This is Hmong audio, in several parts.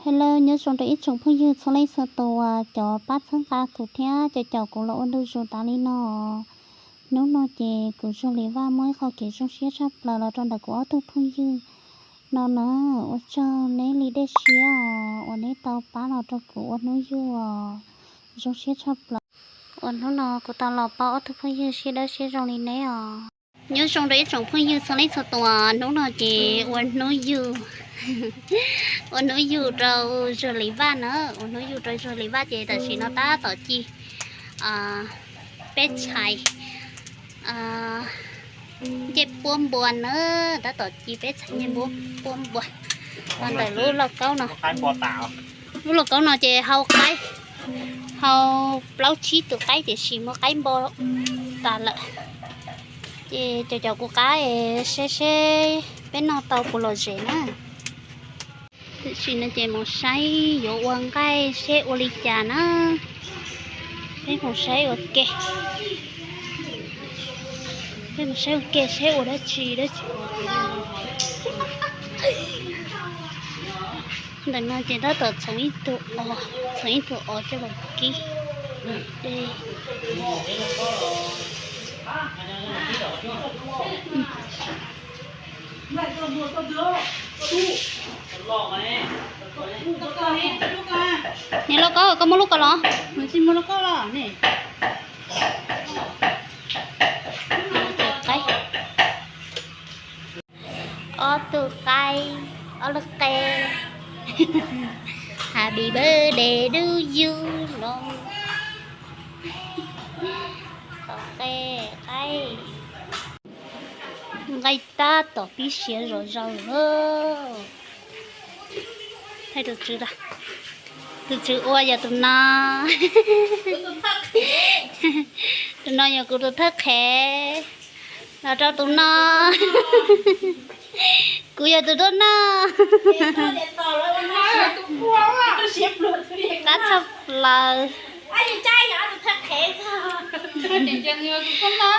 Hello, nyob zoo rau ib tsoom phooj ywg txhua leej txhua tus uas cov pab txhawb nqa kuv thiab cov caum kuv los ua ntu zus tas li no. Hnub no ces kuv Zuag Lis Vaj muaj ib qho kev zoo siab tshaj plaws los rau ntawm kuv ob tug phooj ywg no na. Ua tsaug neb li dej siab os uas neb tau pab los rau kuv ua hnub yug os. Zoo siab tshaj plaws uas hnub no kuv tau los pab ob tug phooj ywg siab dawb siab zoo li neb os. Nyob zoo rau ib tsoom phooj ywg txhua leej txhua tus, hnub no ces ua hnub yug, ua hnub yug rau Zuag Lis Vaj na, ua hnub yug rau Zuag Lis Vaj ces tam sim no tab tom ci peb txhais ncej puab npua na, tab tom ci peb txhais ncej puab npua ntawm lub lauj kaub no. Lub lauj kaub no ces hau qaib, hau plaub tsib tus qaib tiam sis muaj qaib npua tas lawm. Ces cov cov kuv qab es seb seb peb noj tau puas lom zem na. Tam sim no ces mus saib yuav ua nqaij seb ua li cas na. Peb mus saib ua ke, peb mus saib ua ke seb ua dab tsi dab tsi. Ntawm no ces tab tom txhoov ib tug os, txhoov ib tug os coj los kib. Niam lauj kaub, koj muaj lub ko los? Nws tsis muaj lub ko los ne. Ob tug qaib, ob lub qe. Happy birthday to you no. Tom qe qaib. Nqaij tab tom pib siav zom zaws lawm. Thaij tus tswv, tus tswv ua yog tus no. Tus no yog kuv tus thawj qhev. Los rau tus no. Kuv yog tus tuaj noj. Qab tshaj plaws.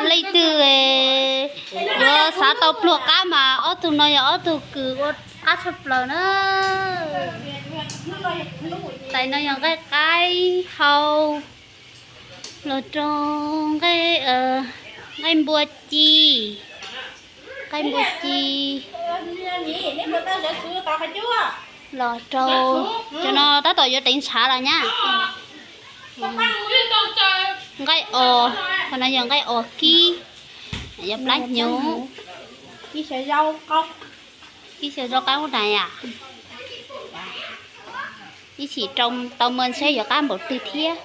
Leej twg yuav xav tau pluag qab mas ob tug no yog ob tug kws ua qab tshaj plaws na. Tais no yog nqaij qaib hau los rau nqaij, nqaij npua ci, nqaij npua ci los rau, cov no tab tom yuav teev ntshav los nyab. Nqaij os, qhov no yog nqaij os kib, yog plab hnyuv, kib xyaw zaub qaub na yom. Ib chim tau mov seb yuav qab npaum twg thiab.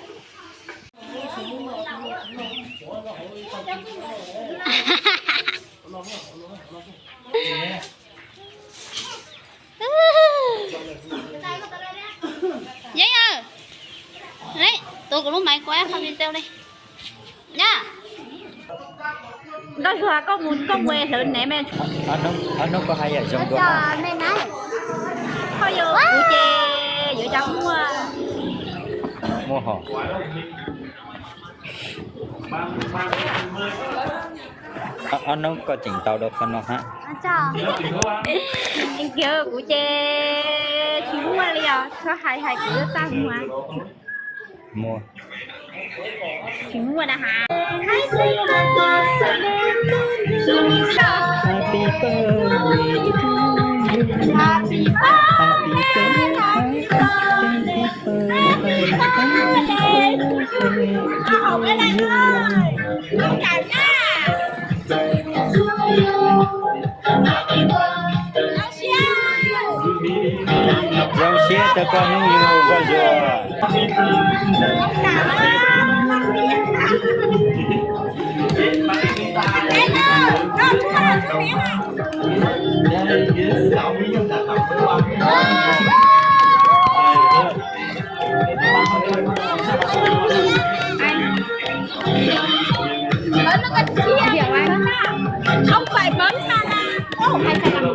Yeeb, tuav kuv lub maiv kuv ib qho video li. Nyab, Nkauj Zuag, koj mus, koj mus hlawv nev me. Ob hnub koj haj yam zoo dua. Koj yog kuv ces yuav cas muaj. Muaj hos. Ob hnub koj tseem tau dua qhov no hab. Kuv ces tsis muaj li os, txhob hais hais kuv yuav txaj muag. Muaj. Tsis muaj na has. Zoo siab rau koj hnub yug Nkauj Zuag. Bấm nó có chia. Không phải bấm sao nè. Ô, hay sao nè.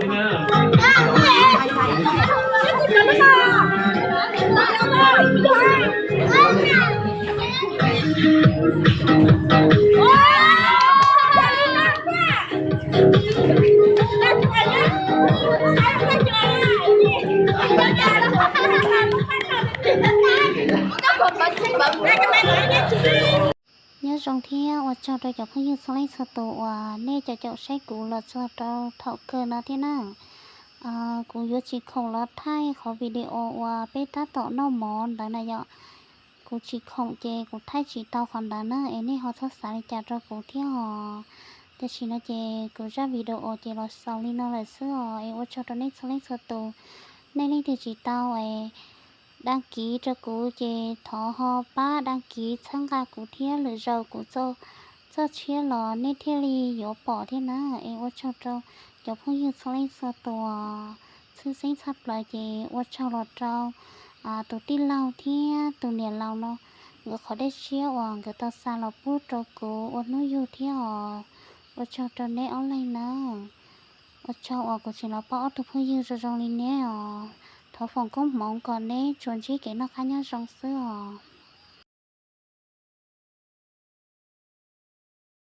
À, đúng rồi. Cái gì bấm sao? Zoo thiab ua tsaug rau cov phooj ywg txhua leej txhua tus uas nej caum caum saib kuv los txog rau thaum kawg no thiab na. Kuv yuav tsis khoom los thaij qhov video uas peb tab tom noj mov ntawd na yom. Kuv tsis khoom ces kuv thaij tsis tau qhov ntawd na, es nej ho txhob xav li cas rau kuv thiab os. Tam sim no ces kuv zaj video ces los xaus li no lawm xwb os, es ua tsaug rau nej txhua leej txhua tus. Nej leej twg tsis tau es đăng ký rau kuv ces thov ho pab đăng ký txhawb nqa kuv thiab, lwm zaus kuv txoj tshiab los nej thiaj li yuav pom thiab na. Es ua tsaug rau cov phooj ywg txhua leej txhua tus, tshwj xeeb tshaj plaws ces ua tsaug los rau tus tij laug thiab tus niam laus no, nkawd qhov dej siab uas nkawd tau xa los pub rau kuv ua hnub yug thiab os. Ua tsaug rau neb ob leeg nawb. Ua tsaug uas kuv tseem los pom ob tug phooj ywg zoo zoo li neb os. Thov foom koob hmoov kom neb tsuas ntsib kev noj qab nyob zoo xwb os.